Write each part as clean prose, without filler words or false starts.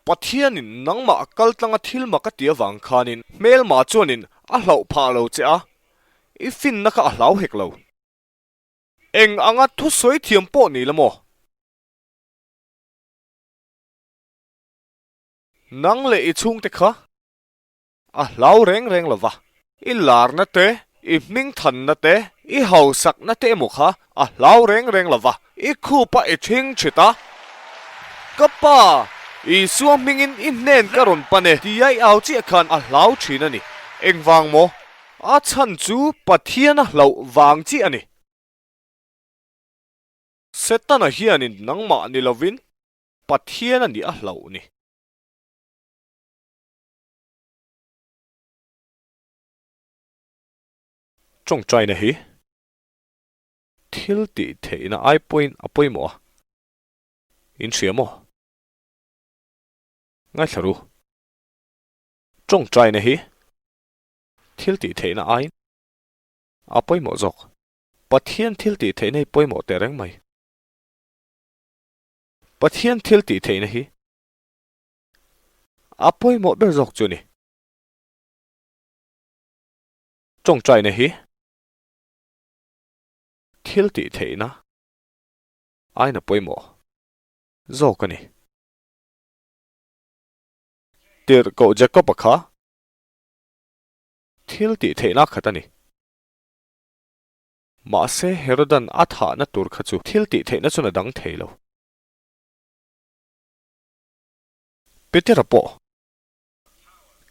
Pathianin nangmah a kal tlanga thil mak a ti avang khanin hmelma chuanin a hlauh phah lo che a, i finna kha a hlau hek lo. Eng anga thusawi thiam pawh ni la maw? Nang leh i chhungte kha a hlau reng reng lo va, i larna te, i hmingthanna te, i hausakna te emaw kha a hlau reng reng lo va, i khupa i ṭhing ṭhit a, Ka pa, Isua hmingin i hnen ka rawn pan e tia i au chiah khan a hlau ṭhin a ni. Engvang maw? A chhan chu Pathian a hlauh vang chiah a ni. Setana hianin nangmah ni lovin Pathian a nih a hlauh ni. Tawngtaina hi thil tih theihna ai pawhin a pawimawh a, in hria maw? Ngaithla ru. Tawngtaina hi thil tih theihna aiin a pawimawh zawk. Pathian thil tih theihna hi pawimawh teh reng mai. Pathian thil tih theihna hi a pawimawh ber zawk chu a ni. Tawngtaina hi thil tih theihna aiin a pawimawh zawk a ni. Tirhkoh Jakob-a kha thil tih theihna khat a ni. Mahse Herodan a thahna tur kha chu thil tih theihna chuan a dang thei lo. Petera pawh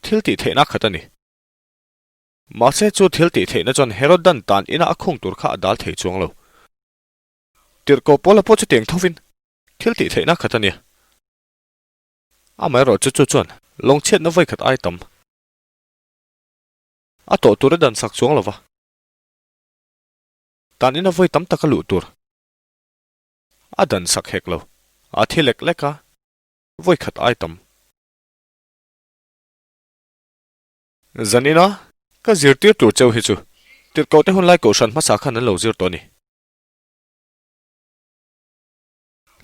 thil tih theihna khat a ni. Mahse chu thil tih theihna chuan Herodan tan ina a khung tur kha a dal thei chuang lo. Tirhkoh Paula pawh chutiang thovin thil tih theihna khat a nia. Amaherawhchu chu chuan lawngchhiatna vawikhat ai tam a tawh tur a dan sak chuang lo va. Tan ina vawi tam tak a luh tur a dan sak hek lo. A thi lek lek a, vawikhat ai tam. Zanina ka zirtir tur cheu hi chu tirhkohte hunlai kohhran hmasa khan an lo zir tawh a ni.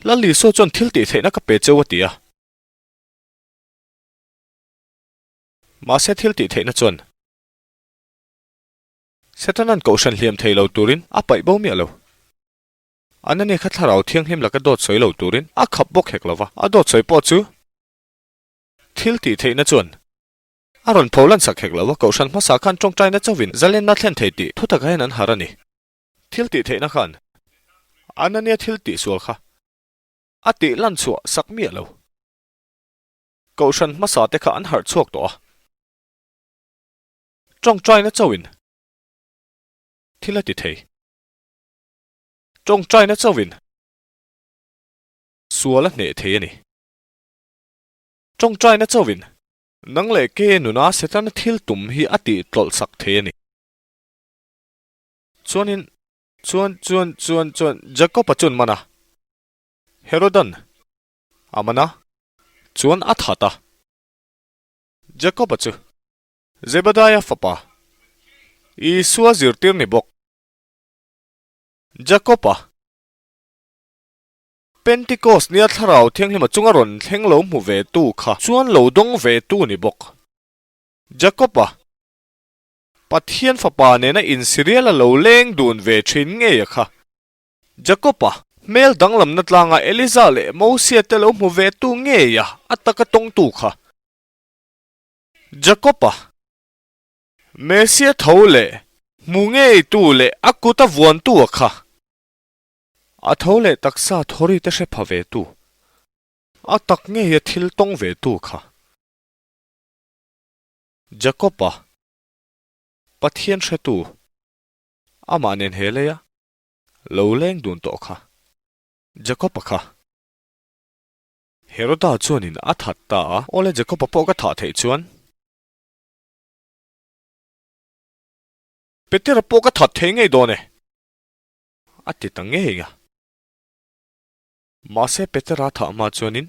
Lal Isua chuan thil tih theihna ka pe cheu a ti a. Mahse thil tih theihna chuan Setanan kohhran hliam thei lo turin a paih bo miah lo. Anania kha thlarau thianghlim laka dawt sawi lo turin a khap bawk hek lo va, a dawt sawi pawh chu thil tih theihna chuan a rawn pho lan sak hek lo va, kohhran hmasa khan tawngtaina chauhin zalenna thlen thei tih thutak hian an harh a ni. Thil tih theihna khan Anania thil tih sual kha a tih lan chhuah sak miah lo. Kohhran hmasa te kha an harh chhuak tawh a, tawngtaina chauhin thil a ti thei. Tawngtaina chauhin sual a hneh thei a ni. Tawngtaina chauhin nang leh ke nuna Setana thil tum hi a tih tlawlh sak thei a ni. Chuanin, chuan, chuan, chuan, chuan Jakob-a chuan man a, Herodan a man a, chuan a that a. Jakob-a chu Zebediah fapa, Isua zirtir ni bawk. Jakob-a Pentikos nia Thlarau Thianghlima chunga rawn thleng lo hmu ve tu kha chuan lo dawng ve tu ni bawk. Jakob-a Pathian fapa nena insirial a lo leng dun ve thin ngei a kha. Jakob-a hmel danglamna tlanga Eliza leh Mosia te lo hmu ve tu ngei a a taka tawngtu kha. Jakob-a Messia tho leh hmu ngeitu leh a kut a vuantu a kha. A tho leh taksa thawri te hre pha ve tu, a tak ngei a thil tawng ve tu kha. Jakob-a, Pathian hretu, amah nen he leia lo leng dun tawh kha. Jakob-a kha. Heroda chuanin a that ta a, Awle Jakob-a pawh ka thah theih chuan. Petera pawh ka that thei ngei dawn e, a ti ta ngei a. Mahse Petera thah hma chuanin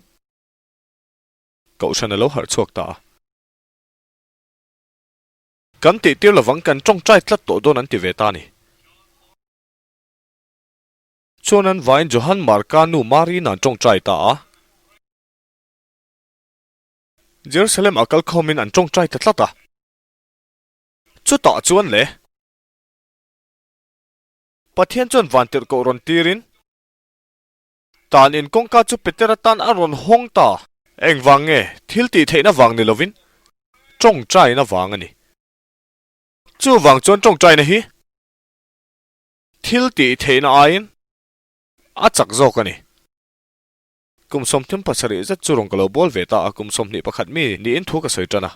Kohhran a lo harh chhuak ta a. Kan tihtir lovang kan tawngtai tlat tawh dawn an ti ve ta a ni. Chuan an vain Johan Marka nu Mari nan tawngtai ta a. Jerusalem ah kal khawmin an tawngtai ta tlat a. Chutah chuan le Pathian chuan vantirhkoh rawn tirin tan in kawngka chu Petera tan a rawn hawng ta. Engvang nge thil tih theihna vang ni lovin tawngtaina vang a ni. Chuvang chuan tawngtaina hi thil tih theihna aiin a chak zawk a ni. Kum 37 zet chu rawn ka lo bawl ve ta a, kum 21 mi niin thu ka sawi tan a.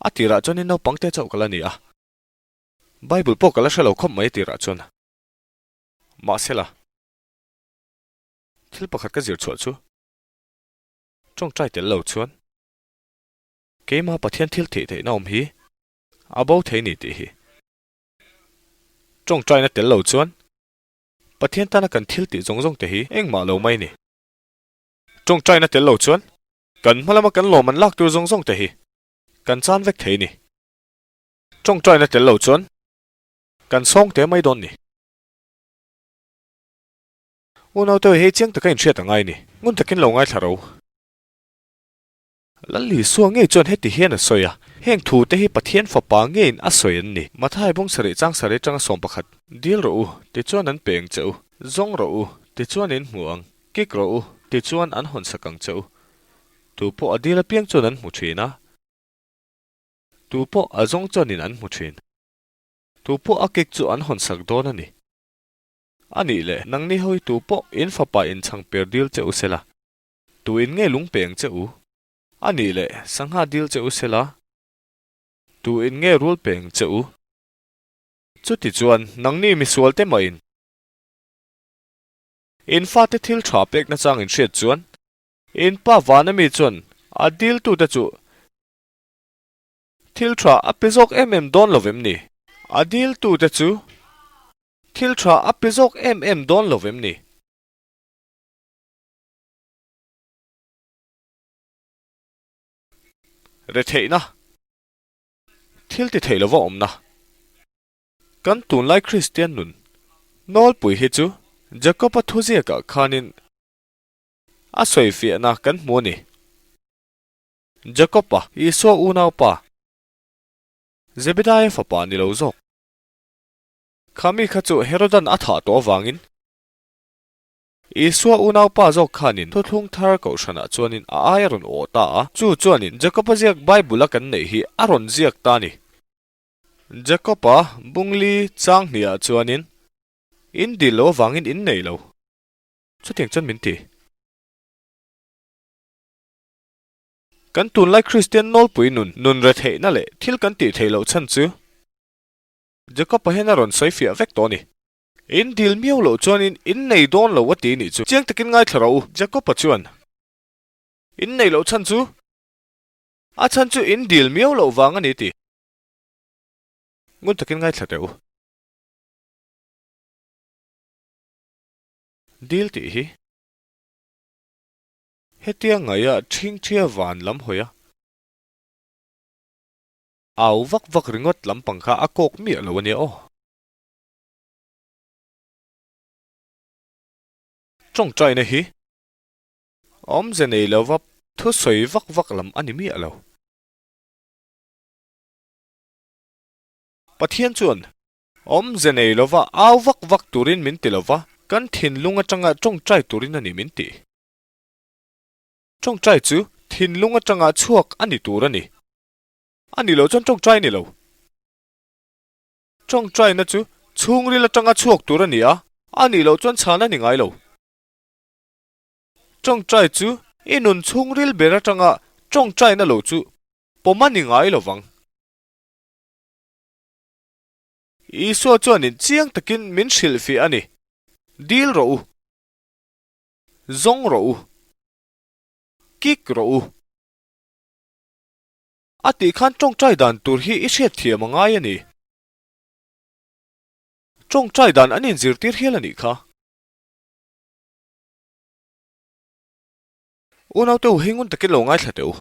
A tirah chuanin naupang te chauh ka la ni a, Bible pawh ka la hre lo khawp mai a tirah chuan. Mahsela, thil pakhat ka zir chhuah chu tawngtai tel lo chuan keimah Pathian thil theih theihna awm hi a bo thei ni tih hi. Tawngtaina tel lo chuan Pathian tana kan thil tih zawng zawng te hi engmah lo mai ni. Tawngtaina tel lo chuan kan hma lama kan lawm an lak tur zawng zawng te hi kan chan vek thei ni. Tawngtaina tel lo chuan kan sawng te mai dawn ni. Unaute hei chiang taka inhriat a ngai ni. Ngun takin lo ngaithla ro. Lal Isua ngei chuan heti hian a sawi a, Heng thute hi Pathian Fapa ngeiin a sawi an ni. Mathai bawng sarih chang sarih atanga 11. Dil rawh u, tichuan an peng che u. Zawng rawh u, tichuan in hmu ang. Kik rawh u, tichuan an hawn sak ang che u. Tu pawh a dil apiang chuan an hmu thin a. Tu pawh a zawng chuanin an hmu thin. Tu pawh a kik chu an hawn sak dawn a ni. A nih leh, nangni ho hi tu pawh in fapa in chhang per dil che u sela. Tu in nge lung peng che u? A nih leh, sangha dil che u sela. Tu in nge rul peng che u? Chuti chuan, nangni misual te mah in. In fate thil tha pek nachang in hriat chuan, in pa vana mi chuan a diltute chu thil tha a pe zawk em em dawn lo vem ni? A diltute chu thil tha a pe zawk em em dawn lo vem ni? Retheihna, thil ti thei lova awmna. Kan tunlai Kristian nun nawlpui hi chu Jakob-a thuziakah khanin a sawifiahna kan hmu a ni. Jakob-a, Isua unaupa, Zebedaia fapa ni lo zawk. Kha mi kha chu Herodan a thah tawh avangin Isua unaupa zawk khanin thuthlung thar kohhranah chuanin a ai a rawn awh ta a, chu chuanin Jakob-a ziak Bible-a kan neih hi a rawn ziak ta a ni. Jakob-a bungli chang hniah chuanin, In dil lo avangin in nei lo. Chutiang chuan min ti. Kan tunlai Kristian nawlpui nun, nun retheihna leh thil kan tih theih loh chhan chu Jakob-a hian a rawn sawi fiah vek tawh a ni. In dil miau loh chuanin in nei dawn lo a ti nih chu. Chiang takin ngaithla rawh u. Jakob-a chuan, In nei loh chhan chu? A chhan chu in dil miau loh vang a ni ti. Ngun takin ngaithla teh u. Dil tih hi hetia ngaia ṭhingṭhia van lam hawi a. Au vak vak ringawt lampang kha a kawk miah lo a nia aw. Tawngtaina hi awmze nei lova thusawi vak vak lam a ni miah lo. Pathian chuan awmze nei lova au vak vak turin min ti lova, kan thinlung atanga tawngtai turin a ni min ti. Tawngtai chu thinlung atanga chhuak a ni tur a ni. A nih loh chuan tawngtai a ni lo. Tawngtaina chu chhungril atanga chhuak tur a ni a, a nih loh chuan chhan a ni ngai lo. Tawngtai chu i nun chhungril ber atanga tawngtaina lo chu pawm a ni ngai lo vang. Isua chuanin chiang takin min hrilhfiah a ni, Dil rawh u, zawng rawh u, kik rawh u. A tih khan tawngtai dan tur hi i hriatthiam a ngai a ni. Tawngtai dan an inzirtir hial a nih kha. Unaute u hei ngun takin lo ngaithla teh u.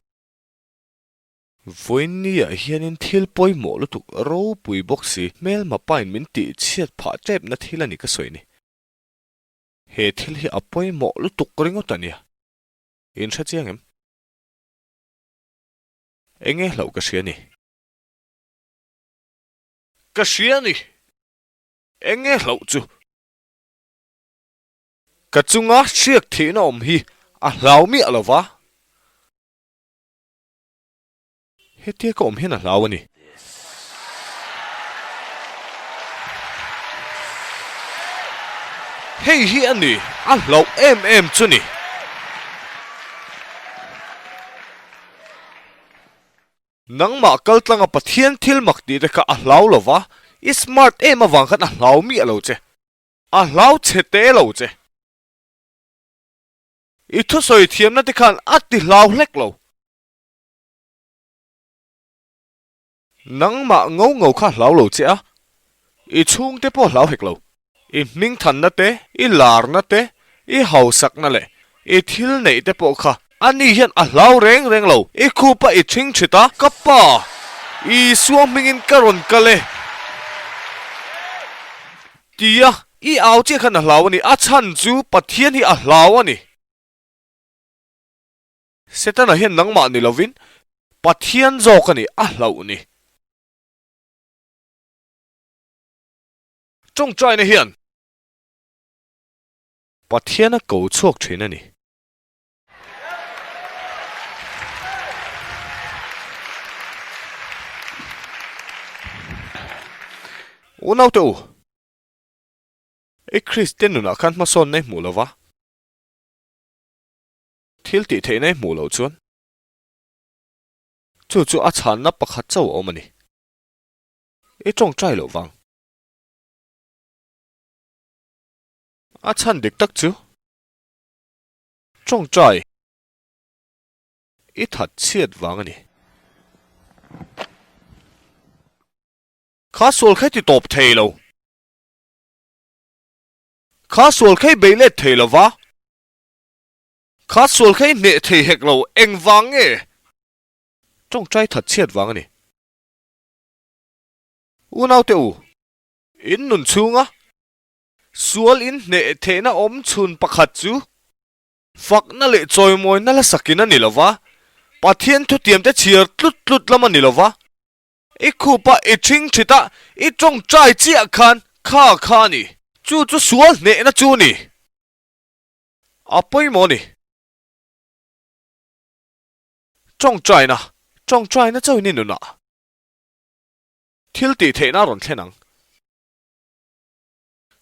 Vawiinniah hianin thil pawimawh lutuk ropui bawk si hmelma pain min tih chhiat phah tepna thil a ni ka sawi ni. He thil hi a pawimawh lutuk ringawt a nia. In hre chiang em? Enge hlauh ka hria ni? Ka hria ni. Enge hlauh chu? Ka chunga hriak thihna awm hi a hlau miah lo va. Hetia ka awm hian a hlau a ni. Hei hi a ni, a hlauh em em chu ni. Nangmah kaltlanga Pathian thil mak tih te kha a hlau lo va, i smart em avang khan a hlau miah lo che. A hlau chhe te lo che. I thusawi thiamna te khan a ti hlau hlek lo. Nangmah ngo ngo kha hlau lo che a, i chhungte pawh hlau hek lo. I hmingthanna te, i larna te, i hausakna leh i thil neih te pawh kha ani hian a hlau reng reng lo. I khupa i ṭhing ṭhit a, ka pa, Isua hmingin ka rawn kal e, tia i au chiah khan a hlau a ni. A chhan chu Pathian hi a hlau a ni. Setana hian nangmah ni lovin Pathian zawk a ni a hlauh ni. Tawngtaina hian Pathian a ko chhuak thin a ni. Unaute u, i Kristian nunah khan hmasawnna i hmuh lova, Thil tih theihna i hmuh loh chuan chu chu a chhanna pakhat chauh a awm a ni. I tawngtai loh vang. A chhan dik tak chu tawngtai i that chhiat vang a ni. Kha sual kha i ti tawp thei lo. Kha sual kha i bei let thei lo va. Kha sual kha i hneh thei hek lo, engvang nge? Tawngtai that chhiat vang a ni. Unaute u, in nun chhunga sual in hneh theihna awm chhun pakhat chu fakna leh chawimawina la sakin a ni lo va, Pathian thutiamte chhiar tlut tlut lam a ni lo va, i khupa i ṭhing ṭhit a, i tawngtai chiah khan kha kha a ni. Chu chu sual hnehna chu a ni. A pawimawh a ni. Tawngtaina, tawngtaina chauhin i nunah thil tih theihna a rawn thlen ang.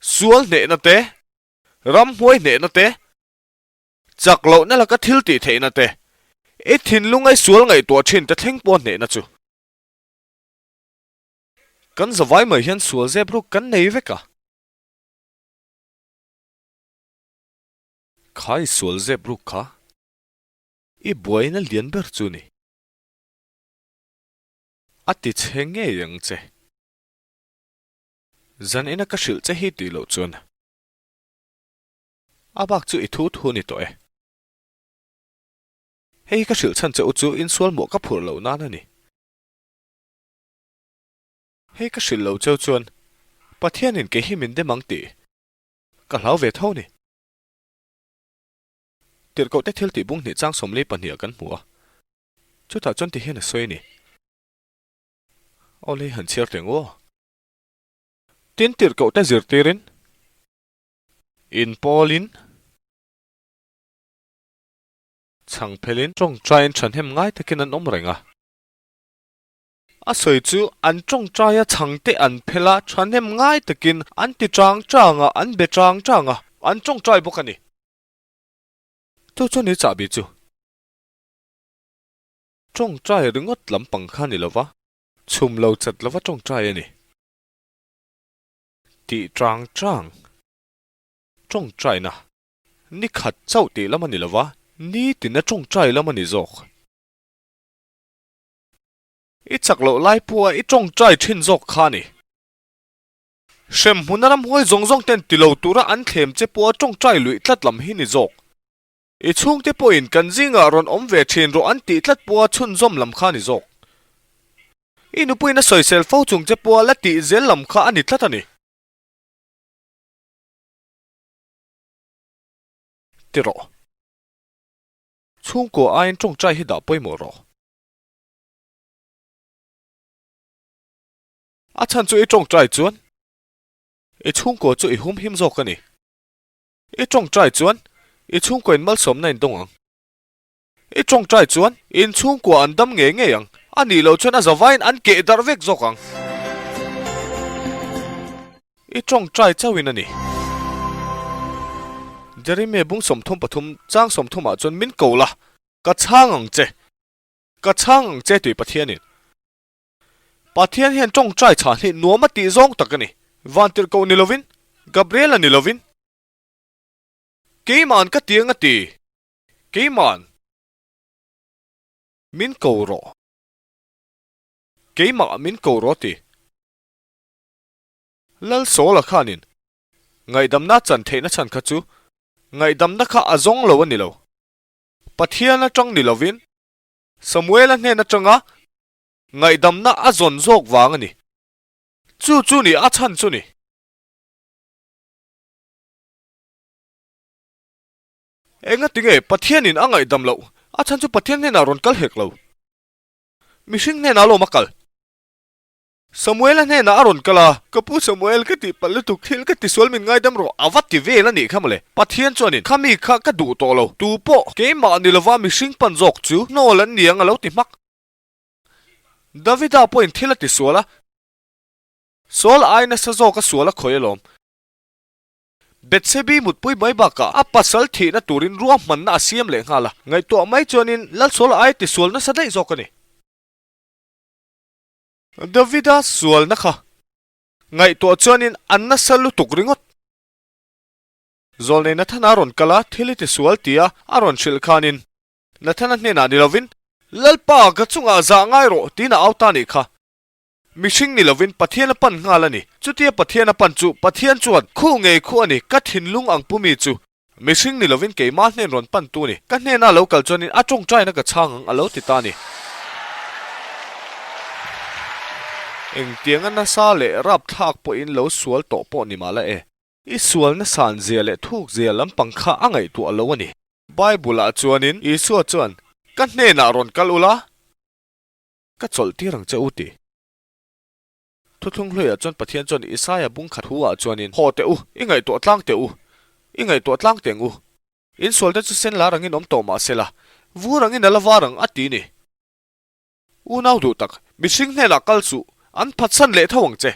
Sual hnehna te, ramhnuai hnehna te, chak lohna laka thil tih theihna te, i thinlunga i sual ngaihtuah thin te thleng pawh hnehna chu. Kan zavai mai hian sual zep ruk kan nei vek a. Kha i sual zep ruk kha i buaina lian ber chu ni. A ti che ngei ang che. Zan ina ka hrilh che hi tih loh chuan a bak chu i thu thu ni tawh e. Hei hi ka hrilh chhan che u chu insual mawh ka phurh loh nan a ni. Hei ka hrilh loh cheu chuan Pathianin kei hi min dem ang tih Ka hlau ve tho ni. Tirhkohte thil tih bung hnih chang 42 ah kan hmu a, chutah chuan ti hian a sawi a ni. Aw lei han chhiar teng aw. Tin tirhkohte zirtirin, inpawlin, chhangphelin, tawngtaiin thahnem ngai takin an awm reng a. A sawi chu an tawngtaia chhangte an phel a, thahnem ngai takin an ti chang chang a, an be chang chang a, an tawngtai bawk a ni. Chu chu ni chahbi chu tawngtai ringawt lampang kha ni lova, chhum lo chat lova tawngtai a ni. Tih chang chang tawngtaina ni khat chauh tih lam a ni lova, nitina tawngtai lam a ni zawk. I chak loh lai pawha i tawngtai thin zawk kha a ni. Hremhmuna ramhuai zawng zawng ten ti lo tura an thlem che pawha tawngtai luih tlat lam hi ni zawk. I chhungte pawhin kan zingah rawn awm ve thin rawh an tih tlat pawha chhunzawm lam kha a ni zawk. I nupuiin a sawisel fo chung che pawha la tih zel lam kha a ni tlat a ni. Ti rawh. Chhungkua aiin tawngtai hi dah pawimawh rawh. A chhan chu i tawngtai chuan i chhungkaw chu i humhim zawk a ni. I tawngtai chuan i chhungkaw in malsawmna in dawng ang. I tawngtai chuan in chhungkua an dam ngei ngei ang, a nih loh chuan a zavaiin an keh darh vek zawk ang. I tawngtai chauhin a ni. Jeremiah bung 33 chang 30 ah chuan min ko la, ka chhang ang che, ka chhang ang che tih Pathianin. Pathian hian tawngtai chhan hi nuam a tih zawng tak a ni. Vantirhkoh ni lovin, Gabriela ni lovin, Keima'n ka tiang a ti. Keima'n min ko rawh. Keimah min ko rawh ti. Lalsawla khanin ngaihdamna chan theihna chhan kha chu ngaihdamna kha a zawng lo a ni lo. Pathian atang ni lovin Samuela hnen atanga ngaihdamna a zawn zawk vang a ni. Chu chu ni a chhan chu ni. Engatinge Pathianin a ngaihdam loh? A chhan chu Pathian hnenah rawn kal hek lo. Mihring hnenah alawm a kal. Samuela hnenah a rawn kal a, Ka pu Samuel, ka tihpalh lutuk, thil ka tisual min ngaidam rawh, a va ti vel a nih kha mawle. Pathian chuanin, Kha mi kha ka duh tawh lo, tu pawh keimah ni lova mihring pan zawk chu hnawl an ni ang a lo ti hmak. Davida pawhin thil a tisual a, Saul ai nasa zawk a sual a khawih alawm. Bethsebi mutpui mai bakah a pasal thihna turin ruahmanna a siam leh nghal a, ngaihtuah mai chuanin Lalsuala ai tisual nasa daih zawk a ni. Davida sualna kha ngaihtuah chuanin a nasa lutuk ringawt. Zawlnei Nathana a rawn kal a, thil i tisual tia a rawn hrilh khanin Nathana hnenah ni lovin, Lalpa, ka chungah zah ngai rawh, tiin a au ta nih kha. Mihring ni lovin Pathian a pan nghal a ni. Chutia Pathian a pan chu Pathian chuan, Khu ngei khu a ni, ka thinlung ang pu mi chu. Mihring ni lovin keimah hnen rawn pan tu a ni. Ka hnena lo kal chuanin a tawngtaina ka chhang ang a lo ti ta a ni. Engtianga nasa leh rapthlak pawhin lo sual tawh pawh ni mah la e. I sualna san zia leh thuk zia lampang kha a ngaihtuah lo a ni. Bible-ah chuanin Isua chuan, Ka hnenah rawn kal ula, Ka chawlh tir ang che u ti. Thuthlung hluiah chuan Pathian chuan Isaia bung khat hu ah chuanin, Haw teh u, i ngaihtuah tlang teh u, i ngaihtuah tlang teng u. In sualte chu sen lar angin awm tawh mah sela, vur angin a la var ang a ti ni. Unau duh tak, mihring hnenah kal suh, an phatsan leh tho ang che.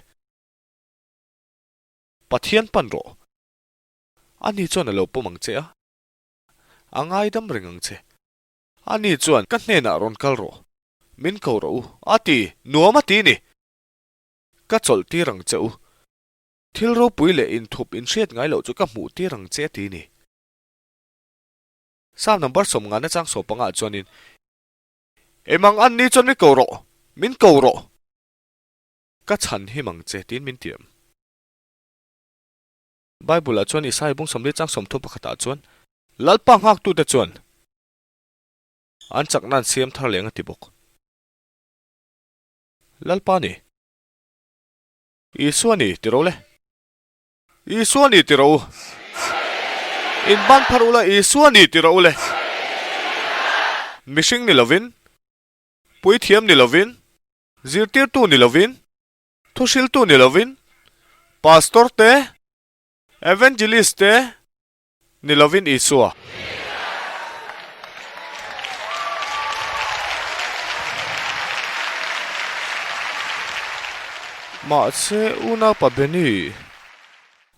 Pathian pan rawh. Ani chuan a lo pawm ang che a, a ngaidam reng ang che. Ani chuan, Ka hnenah rawn kal rawh, min ko rawh u, a ti, nuam a ti ni. Ka chawlh tir ang che u, thil ropui leh inthup inhriat ngai loh chu ka hmuh tir ang che a ti ni. Psalm number 50 na chang sawpangah chuanin, Emang an ni chuan mi ko rawh, min ko rawh, ka chhan him ang che tiin min tiam. Bible-ah chuan Isaiah bung 40 chang 30 pakhatah chuan, Lalpa nghaktute chuan an chakna an siam thar leh ang a ti bawk. Lalpa ni. Isua ni ti ro le. Isua ni ti ro u. In ban phar ula Isua ni ti ro u le. Mihring ni lovin, puithiam ni lovin, zirtirtu ni lovin, thuhriltu ni lovin, pastor te, evangelist te, Ni lovin Isua. Mahse, unaupa Benny,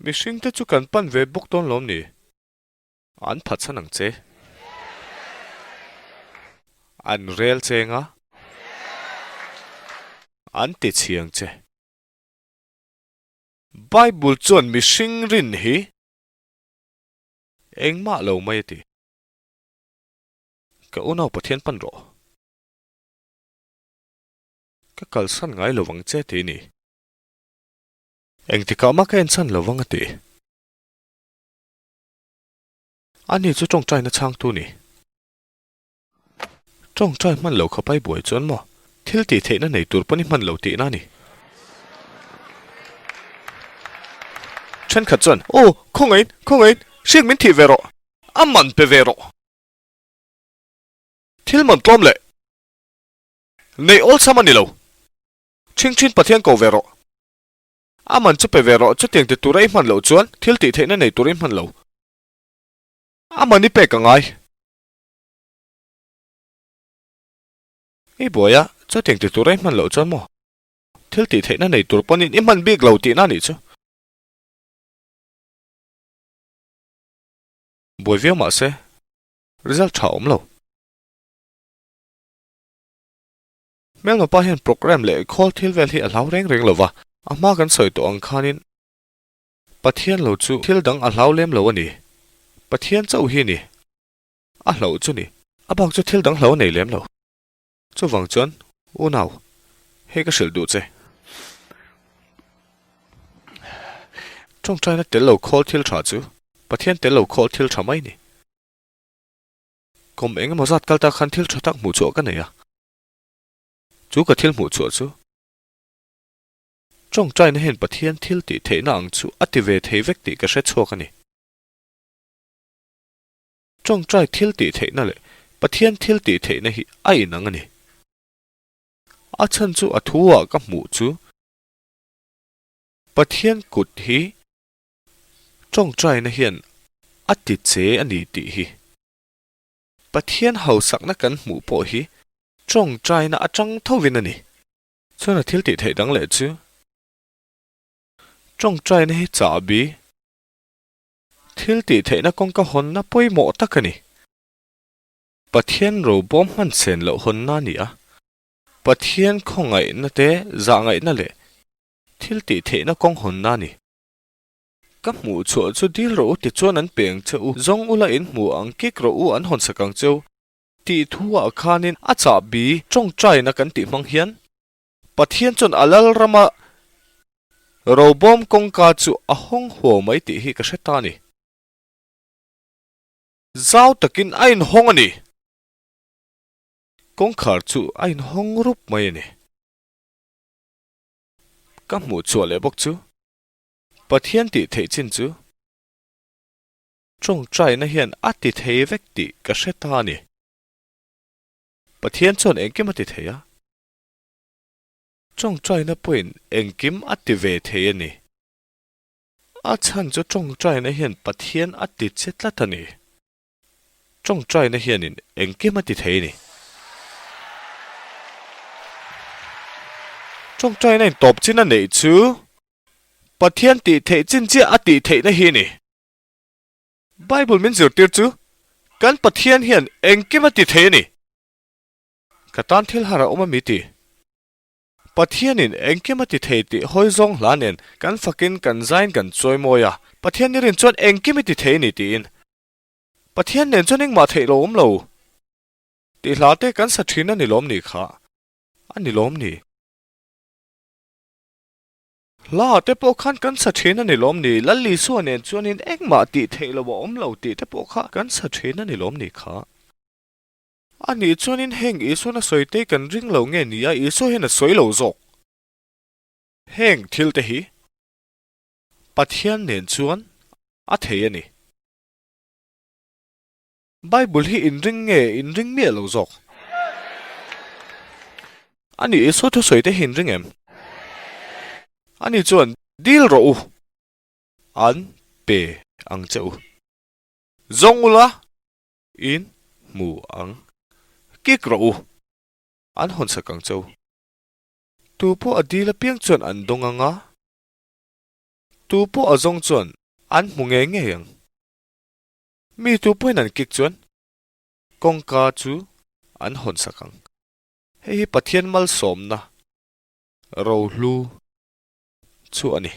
mihringte chu kan pan ve bawk dawn lawm ni? An phatsan ang che. An rel cheng a. An ti chhiang che. Bible chuan mihring rin hi Engmah lo mai a ti. Ka unau Pathian pan rawh. Ka kalsan ngai lo vang che ti ni. Engtikah mah ka enchhan lo vang a ti. Ani chu tawngtaina chhangtu ni. Tawngtai hman lo kha pai buai chuan maw thil tih theihna nei tur pawn i hman lo tihna a ni. Thenkhat chuan, Aw, khawngaiin, khawngaiin, hriak min thih ve rawh, a man pe ve rawh. Thil man tlawm leh neih awlsam a ni lo. Chhingchhin Pathian ko ve rawh. A man chu pe ve rawh, chutiang ti tura i hman loh chuan thil tih theihna nei tur i hman lo. A man i pek a ngai. I buai a, chutiang ti tura i hman loh chuan maw? Thil tih theihna nei tur pawhin i hman bik lo tihna a nih chu. Buai viau mah se, result tha awm lo. Hmelmapa hian programme leh khawl thil vel hi a hlau reng reng lo va, a hma kan sawi tawh ang khanin Pathian lo chu thil dang a hlau lem lo a ni. Pathian chauh hi ni. A hlauh chu ni. A bak chu thil dang hlau a nei lem lo. Chuvang chuan, unau, hei ka hrilh duh che. Tawngtaina tel lo khawl thil tha chu Pathian tel lo khawl thil tha mai ni. Kum eng emaw zat kal ta khan thil tha tak hmuh chhuah ka nei a. Chu ka thil hmuh chhuah chu tawngtaina hian Pathian thil tih theihna ang chu a ti ve thei vek tih ka hre chhuak a ni. Tawngtai thil tih theihna leh Pathian thil tih theihna hi a inang a ni. A chhan chu a thu ah ka hmuh chu Pathian kut hi tawngtaina hian a ti che a ni tih hi. Pathian hausakna kan hmuh pawh hi tawngtaina atang thovin a ni. Chuan a thil tih theih dang leh chu tawngtaina hi chahbi Thil tih theihna kawngka hawnna pawimawh tak a ni. Pathian robawm hman sen loh hawnna a ni a. Pathian khawngaihna te, zahngaihna leh thil tih theihna kawng hawnna a ni. Ka hmuh chhuah chu dil rawh u tichuan an pe ang che u, zawng ula in hmu ang kik rawh u an hawn sak ang che u tih thu ah khanin a chahbi tawngtaina kan tih hmang hian Pathian chuan a lal rama robawm kawngka chu a hawng huau mai tih hi ka hre ta a ni. Zau takin a inhawng a ni. Kawngkhar chu a inhawng rup mai a ni. Ka hmuh chhuah leh bawk chu Pathian tih theih chin chu tawngtaina hian a ti thei vek tih ka hre ta a ni. Pathian chuan engkim a ti thei a. Tawngtaina pawhin engkim a ti ve thei a ni. A chhan chu tawngtaina hian Pathian a ti che tlat a ni. Tawngtaina hianin engkim a ti thei a ni. Tawngtaina in tawp chin a neih chu Pathian tih theih chin chiah a tih theihna hi a ni. Bible min zirtir chu kan Pathian hian engkim a ti thei a ni. Ka tan thil har a awm a mi ti. Pathianin engkim a ti thei tih hawi zawng hla nen kan fakin kan zain kan chawi mawi a, Pathian i rin chuan engkim i ti thei a ni tiin. Pathian nen chuan engmah theih lo awm lo tih hla te kan sa thin a ni lawm ni kha a ni lawm ni. Hla te pawh khan kan sa thin a ni lawm ni, Lal Isua nen chuanin engmah tih theih lo a awm lo tih te pawh kha kan sa thin a ni lawm ni kha. A nih chuanin heng Isuan a sawi te kan ring lo nge ni a, Isua hian a sawi lo zawk. Heng thil te hi Pathian nen chuan a thei a ni. Bible hi in ring nge in ring miah lo zawk? A nih Isua thusawi te hi in ring em? A nih chuan dil rawh u, an pe ang che u. Zawng ula In hmu ang. Kik rawh u. An hawn sak ang cheu. Tu pawh a dil apiang chuan an dawng ang a, tu pawh a zawng chuan an hmu ngei ngei ang. Mi tu pawhin an kik chuan kawngka chu an hawn sak ang. Hei hi Pathian malsawmna rohlu chu a ni.